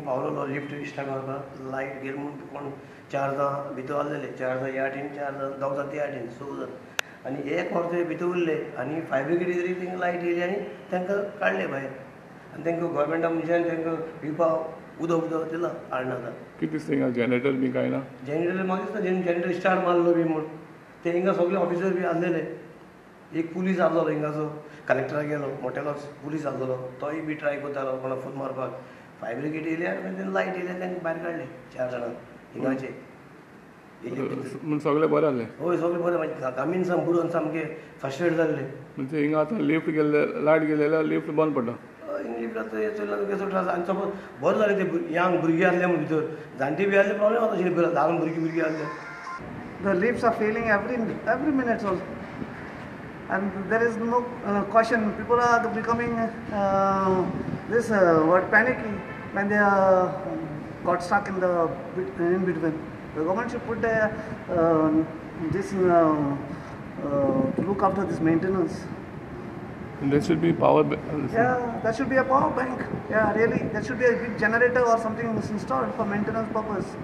पावलोलो lift start मारपाक light गेली म्हूण कोण 4 जाण भितर आसलेले, 4 जाण ह्या टीन, 4 जाण 2 जाण त्या टीन, 6 जाण आनी एक वर्स भितर उरले आनी फायर ब्रिगेड तरी तांकां लायट येयली आनी तांकां काडले भायर आनी तांकां गोवोरमेंटा मनशान तांकां पिवपाक उदक उदक दिलां हाडना आतां. कितें दिसता हिंगा जनरेटर बी कांय ना? जनरेटर म्हाका दिसता जनरेटर स्टार्ट मारलो बी म्हूण ते हिंगा सगळे ऑफिसर बी आसलेले, एक पुलीस आसलेलो हिंगाचो, कलेक्टरा गेलो मोटेलोच पुलीस आसलेलो, तोय बी ट्राय करतालो कोणा फोन मारपाक. फायर ब्रिगेड येयली आनी लायट येयली आनी तांकां भायर काडले 4 जाणांक हिंगाचे. म्हण सगळे बरें जालें? हय सगळें बरें, मागीर गामीन सामकें बुडोवन सामकें फ्रस्ट्रेट जाल्ले. म्हणजे हिंगा आतां लिफ्ट गेल्ले, लायट गेली जाल्यार लिफ्ट बंद पडटा. हय लिफ्ट आतां चोयला कसो त्रास. आनी सपोज बरें जालें ते यांग भुरगीं आसले म्हूण भितर, जाणटी बी आसले प्रॉब्लेम जाता आशिल्ले, ल्हान भुरगीं भुरगीं आसले. The lifts are failing every minute also, and there is no caution. People are becoming this word panicky when they are got stuck in the in between. The government should put their this to look after this maintenance. And there should be power. Yeah, there should be a power bank. Yeah, really, there should be a big generator or something installed for maintenance purpose.